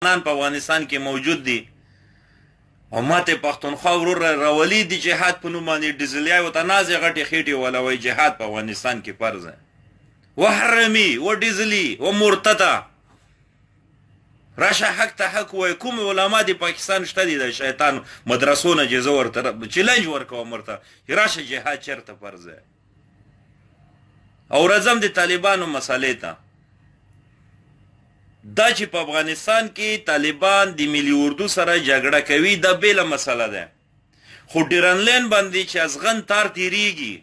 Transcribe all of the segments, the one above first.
مسلمانان په افغانستان کې موجود دي او ماته پښتونخوا ورور راولي د جهاد په نوم باندې ډیزلیای ورته نازې غټې خېټې ولا وایي جهاد په افغانستان کې فرض دی. وحرمي و ډیزلی و مرتده، راشه حق ته حق وایي. کوم علما د پاکستان شته دي د شیطان مدرسو نه چې زه ورته چیلنج ورکوم ورته چې راشه جهاد چېرته فرض دی. او راځم د طالبانو مسئلې ته. دا چې په افغانستان کې طالبان د ملي اردو سره جګړه کوي دا بېله مسله ده، خو ډیرن لین باندې چې ازغن تار تیریږي،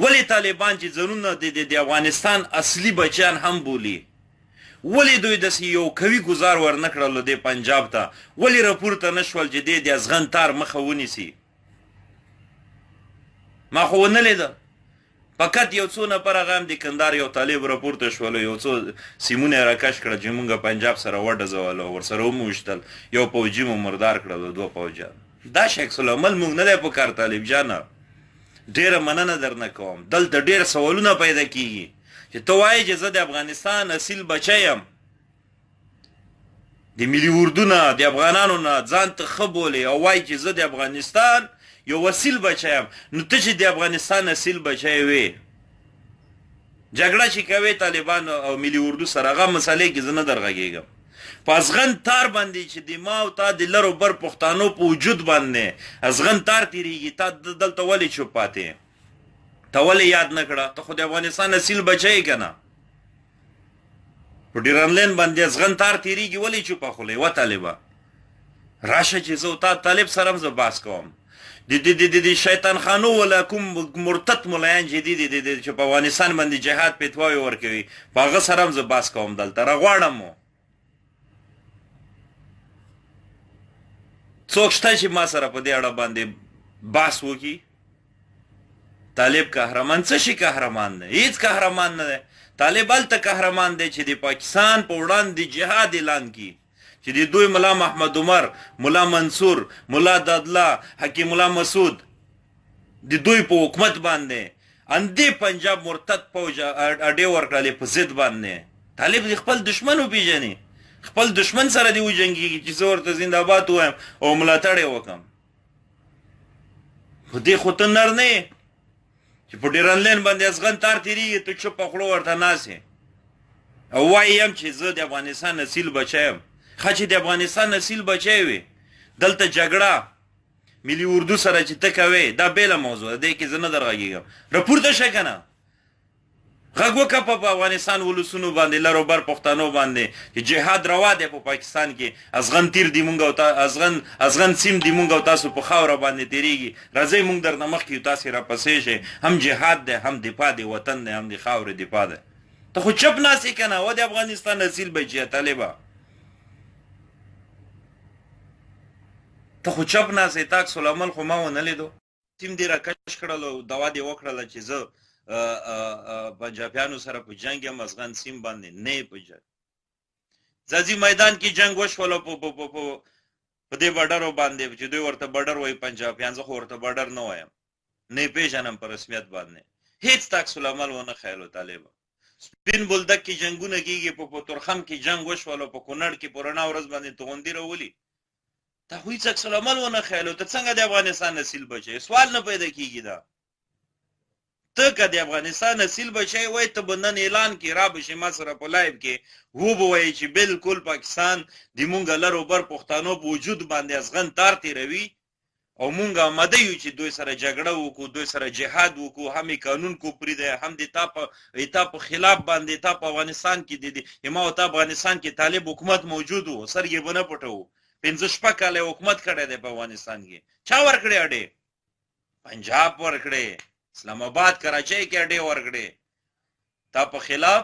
ولې طالبان چې ځانونه د افغانستان اصلي بچیان هم بولي، ولې دوی داسې یو قوي ګزار ورنه کړلو دې پنجاب ته؟ ولې راپورته نه شول چې دې د ازغن تار مخه ونیسي؟ ما خو ونه لیده. فقط یو څو نفره هغه هم د کندهار یو طالب راپورته شول، یو څو سیمونه یې راکش کړل چې مونږ پنجاب سره وډزول او ورسره ومو ویشتل، یو پوجي مو مردار کړل، دوه پوجیان. دا عکس العمل مونږ نه دی پکار. طالب جانه، ډېره مننه درنه کوم. دلته ډېر سوالونه پیدا کیږي چې ته وایې چې زه د افغانستان اصیل بچی یم، د ملي اردو نه د افغانانو نه ځان ته ښه بولې او وایي چې زه د افغانستان یو اصیل بچی یم، نو ته چې د افغانستان اصیل بچی وې، جګړه چې کوې طالبان او ملي اردو سره، هغه مسئلې کې زه نه درغږېږم. په ازغن تار باندې چې د ما او تا د لر او بر پښتانو په وجود باندې ازغن تار تېرېږي، تا دلته ولې چوپ پاتې؟ ته ولې یاد نه کړه؟ ته خو د افغانستان اصیل بچی یې که نه؟ په ډیرن لین باندې ازغن تار تېرېږي، ولې چوپه خوله؟ وه طالبه، راشه چې زه او تا طالب سره هم زه بحث کوم. د د د د شیطان خانو ولا کوم مرتد ملایان چې دي د چې په افغانستان باندې جهاد فتواوې ورکوي، په هغه سره هم زه بحث کوم. دلته راغواړم مو څوک شته چې ما سره په دې اړه باندې بحث وکړي؟ طالب قهرمان څه شي قهرمان دی؟ هیڅ قهرمان نه دی. طالب هلته قهرمان دی چې د پاکستان په وړاندې جهاد اعلان کړي، چې د دوی ملا محمد عمر، ملا منصور، ملا دادلا، حکیم الله مسعود د دوی په حکومت باندې اندې پنجاب مرتد پوج اډې ورکړلې په ضد باندې. طالب دې خپل دشمن وپېژني، خپل دشمن سره دې وجنګېږي چې زه ورته زنده‌باد ووایم او ملاتړ یې وکړم. خو دې خو ته نر نه یې چې په ډیرن لین باندې ازغن تار تېرېږي، ته چوپه خوله ورته ناست یې او وایي هم چې زه د افغانستان اصیل بچی یم. ښه چې د افغانستان اصیل بچی وي، دلته جګړه ملي اردو سره چې ته کوې دا بېله موضوع ده، دې کې زه نه درغږېږم. راپورته شه که نه، غږ وکړه په افغانستان ولسونو باندې، لر او بر پښتنو باندې چې جهاد روا دی په پاکستان کې، ازغن تیر دی مونږ او تا ازغن سیم دی مونږ او تاسو په خاوره باندې تیریږي، راځئ مونږ درنه مخکې یو، تاسې راپسې شئ. هم جهاد دی، هم دفاع دی وطن دی، هم د خاورې دفاع دی. ته خو چپ ناست یې که نه؟ و د افغانستان اصیل بچیه طالبه، ته خو چپ ناست یې، تا عکس العمل خو ما ونه لیدو. سیم دې راکش کړل او دوا دې وکړله چې زه پنجابیانو سره په جنګ یم، ازغن سیم باندې نه یې په جنګ. ځاځي میدان کې جنګ وشول په دې بارډرو باندې چې دوی ورته بارډر وایي پنجابیان، زه خو ورته بارډر نه وایم، نه یې پېژنم په رسمیت باندې. هیڅ عکس العمل ونه ښیلو طالبه. سپین بولدک کې جنګونه کېږي، په تورخم کې جنګ وشول، په کونړ کې په رڼا ورځ باندې توغندي راولي، تا خو هیڅ عکس العمل ونه ښیلو. ته څنګه د افغانستان اصیل بچی؟ سوال نه پیدا کېږي. دا ته که د افغانستان اصیل بچی وای، ته به نن اعلان کې را به شې ما سره په live کې وبه وایې چې بالکل پاکستان د مونږ لر او بر پښتنو په وجود باندې ازغن تار تېروي او مونږ آماده یو چې دوی سره جګړه وکړو، دوی سره جهاد وکړو، هم یې قانون کوپري دی، هم د تا په خلاف باندې تا په افغانستان کې د ما او تا افغانستان کې طالب حکومت موجود و، سترګې به نه پټوو، 5-6 کاله یې حکومت کړی دی په افغانستان کې. چا ورکړې اډې؟ پنجاب ورکړې، اسلام آباد کراچۍ کې اډې ورکړې، تا په خلاف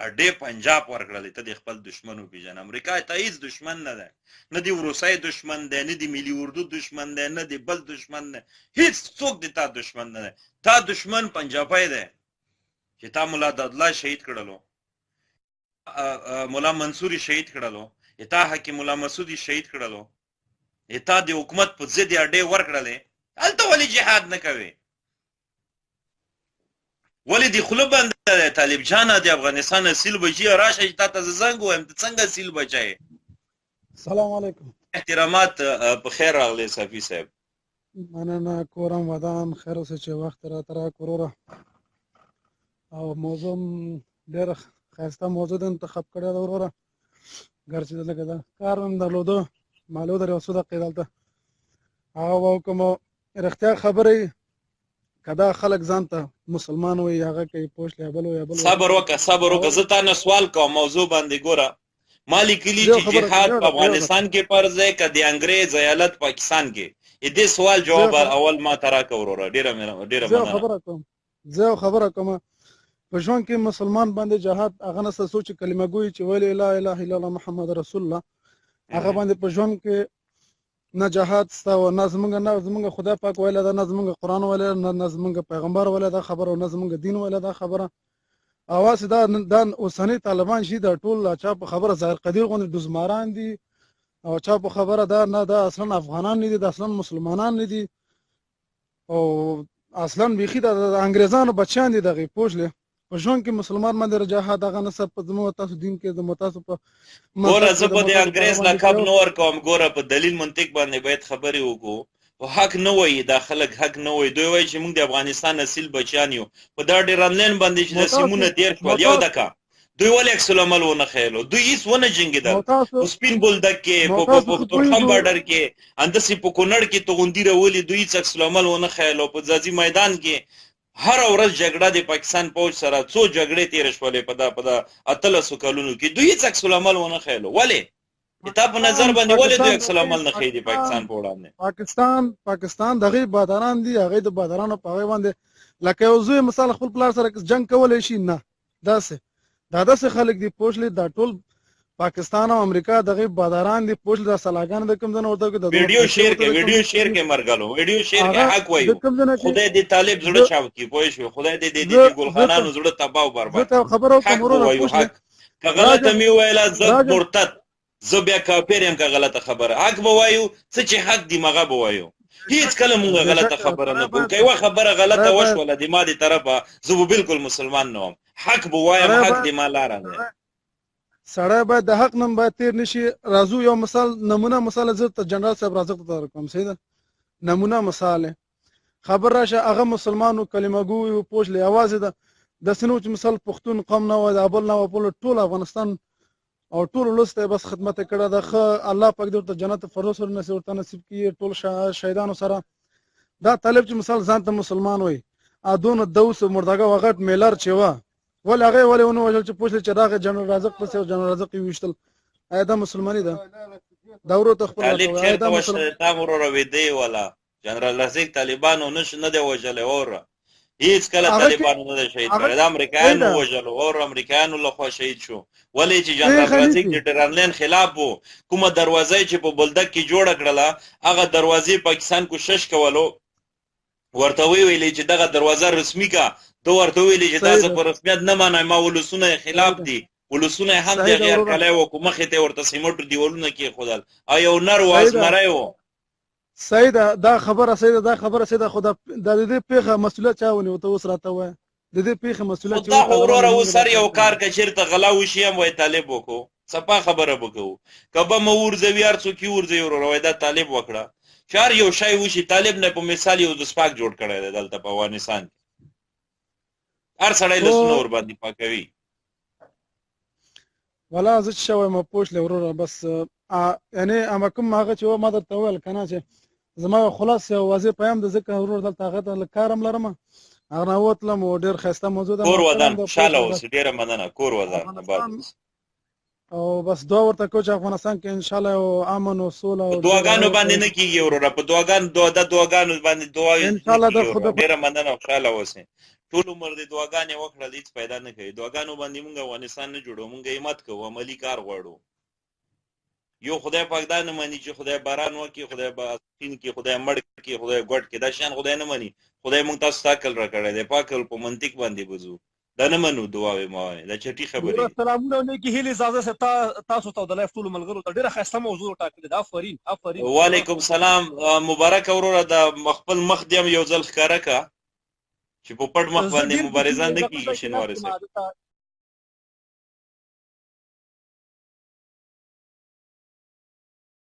اډې پنجاب ورکړلې. ته د خپل دشمن وپېژنه. امریکا ته هیڅ دشمن نه دی، نه د روسۍ دشمن دی، نه د ملي اردو دشمن دی، نه د بل دشمن دی، هیڅ څوک د تا دشمن نه دی. تا دشمن پنجابی دی چې تا ملا دادلا شهید کړلو، ملا منصوري شهید کړلو، تا حکیم الله مسعودي شهید کړلو، تا د حکومت په ضد اډې ورکړلې، هلته ولې جهاد نه کوې؟ ولې د خوله بنده دی طالب جانه؟ د افغانستان اصیل بچی راشه چې تا ته زه زنګ ووایم، ته څنګه اصیل بچی؟ سلام علیکم. احترامات، په خیر راغلی صافي صاحب. مننه، کورم ودان، خیر اوسې چې وخت راته راکړ وروره. او موضوع ډېره ښایسته موضوع د انتخاب کړې ده وروره. ګر چې لږه ده کار مې درلوده، مالو در یو څو دقیقې دلته هغه به وکړم. رښتیا خبرې که دا خلک ځان ته مسلمان وي، هغه کوي پوه شوې، بل وي بل. صبر وکړه، صبر وکړه، زه تا نه سوال کوم موضوع باندې. ګوره، ما لیکلي چې جهاد په افغانستان کې فرض دی که د انګرېز ایالت پاکستان کې؟ دې سوال جواب اول ما ته راکړه وروره. ډېره ډېره مننه. خبره کوم، زه خبره کوم. په ژوند کې مسلمان باندې جهاد هغه نه څه چې کلمه ګوي چې ویل لا اله الا الله محمد رسول الله، هغه باندې په ژوند کې نه جهاد ستا او نه زمونږ، نه زمونږ خدای پاک ویله ده، نه زمونږ قرآن ویله، نه زمونږ پیغمبر ویله دا خبره، نه زمونږ دین ویله دا خبره. اواز دا اوسنی طالبان شي، دا ټول چا په خبره ظاهر قدیر غوندې دزماران دي، او چا په خبره دا نه، دا اصلا افغانان نه دي، دا اصلا مسلمانان نه دي، او اصلا بیخي د انګریزانو بچیان دي دغه، پوه شلې؟ په ژوند کې مسلمان باندې جهاد هغه نه په زموږ تاسو دین کې، زموږ تاسو په ګوره، زه په دې انګريز لقب نه ورکوم. ګوره، په دلیل منطق باندې باید خبرې وکړو. په حق نه وایي دا خلک، حق نه وایي. دوی وایي چې موږ د افغانستان اصیل بچیان یو. په دا ډېر انلاین باندې چې د سیمونه تیر شول، یو دکا دوی ولې عکس العمل ونه ښیلو؟ دوی هیڅ ونه جنګېدل. په سپین بولدک کې، په تورخم بارډر کې، همداسې په کونړ کې توغندي راولي، دوی هیڅ عکس العمل ونه ښیلو. په ځاځي میدان کې هر ورځ جګړه د پاکستان پوځ سره، څو جګړې تېرې شولې په دا 18 کلونو کې، دوی هیڅ عکس العمل ونه ښیلو. ولې تا په نظر باندې ولې دوی عکس العمل نه ښیي د پاکستان په وړاندې؟ پاکستان دغه باداران دي، هغه د بادارانو په هغه باندې لکه یو زوی مثال خپل پلار سره جنگ کولای شي؟ نه، داسې دا داسې خلک دي، پوه شلې؟ دا ټول پاکستان او امریکا دغه باداران دي، پوه شلې؟ دا سلاګان د کوم ځای ورته د ویډیو شیر کې، ویډیو شیر کې مرګلو، ویډیو شیر کې. حق وایو. خدای دې طالب زړه چاو کی، پوه شو؟ خدای دې دې ګل خانانو زړه تباہ او برباد. زه خبرو کوم وروره. حق که غلطه می ویله، زه مرتد، زه بیا کافر یم که غلطه خبره. حق به وایو، څه چې حق دی مغه به وایو. هیڅ کله مونږ غلطه خبره نه کوو. که یوه خبره غلطه وشوله د ما د طرفه، زه به بالکل مسلمان نه وم. حق به وایم، حق د ما لاره ده. سړی باید د حق نم باید تیر نشي. راځو یو مثال، نمونه مثال زه ته جنرال صاحب رازق ته کوم. صحیح ده، نمونه مثال خبر راشه. هغه مسلمانو کلمه ګوي، پوه شلې؟ اواز ده د سنو چې مثال پښتون قوم نه و، د ابل نه و، ټول افغانستان او ټول ولس ته بس خدمت کړه ده. خه الله پاک دې ورته جنت فردوس ور نصیب ورته نصیب کړي ټول شهیدانو سره. دا طالب چې مثال ځان ته مسلمان وای، ادونه دوس مردګه وغټ میلر چې وا ول، هغه ولې ونه وژل چې پوښتل چې راغی جنرال رازق پسې او جنرال رازق یې ویشتل؟ آیا دا مسلماني ده؟ دا ورو ته خپل طالب چېرته وژل تا وروره؟ ویدی ولا جنرال رازق طالبانو نش نه دی وژلی وروره. هیڅ کله طالبانو نه دی شهید کړی، دا امریکایانو وژلو اور امریکایانو لخوا شهید شو. ولې چې جنرال رازق د ډیورنډ لاین خلاف وو. کومه دروازه چې په بولدک کې جوړه کړله، هغه دروازې پاکستان کوشش کولو، ورته وی ویلې چې دغه دروازه رسمي کا. ته ورته ویلې چې دا زه په رسمیت نه منم، ما ولسونه خلاف دي. ولسونه هم د غیر کلی وکړو، مخې ته ورته سیمټو دیوالونه کېښودل او یو نر و، ازمری و. صحیح ده دا خبره، صحیح ده دا خبره، صحیح ده. خو د دې پیښه مسؤلیت چا ونیو؟ ته اوس راته وایه، د دې پیښې مسؤلیت چې دا خو وروره اوس هر یو کار که چېرته غلا وشي هم وایي طالب وکړو. صفا خبره به کوو. که به مو ورځوي، هر څوک یې ورځوي وروره، وایي دا طالب وکړه. چې هر یو شی وشي طالب نه په مثال یو د سپاک جوړ کړی دی دلته په افغانستان کې، هر سړی لاسونه ورباندې پاکوي. ولا زه چې وایم، پوه شلې وروره؟ بس یعنی اما کوم هغه چې ما درته وویل که نه، چې زما خلاص یو واضح پیام د ځکه ورور دلته هغه ته کار هم لرم، هغه نه وتلم. او ډېر ښایسته موضوع ده. کور ودان، خوشحاله اوسې. ډېره مننه، کور ودان، اباد. او بس دعا ورته کوو چې افغانستان کې ان شاء الله یو امن او سوله. او دعاګانو باندې نه کیږي وروره، په دعاګانو د دعاګانو باندې دعا ان شاء الله د خدای. ډېره مننه، خوشحاله اوسې. ټول عمر دې دعاګانې وکړل، هیڅ پیدا نه کوي. دعاګانو باندې مونږ افغانستان نه جوړو، مونږ همت کوو، عملي کار غواړو. یو خدای پاک دا نه مني چې خدای باران وکړي، خدای به سپین کړي، خدای مړ کړي، خدای ګوډ کړي، دا شیان خدای نه مني. خدای مونږ تاسو ته عقل راکړی دی، په عقل په منطق باندې به ځو. دا نه منو دعاوې ماوې، دا چټي خبرې. سلامونه او نیکې هیلې ځاځی صاحب تاسو ته او د live ټولو ملګرو ته. ډېره ښایسته موضوع ټاکلې ده، آفرین آفرین. وعلیکم سلام، مبارک وروره. د خپل مخ دې هم یو ځل ښکاره که چې په پټ مخ باندې مبارزه نه کېږي. شینواری صاحب.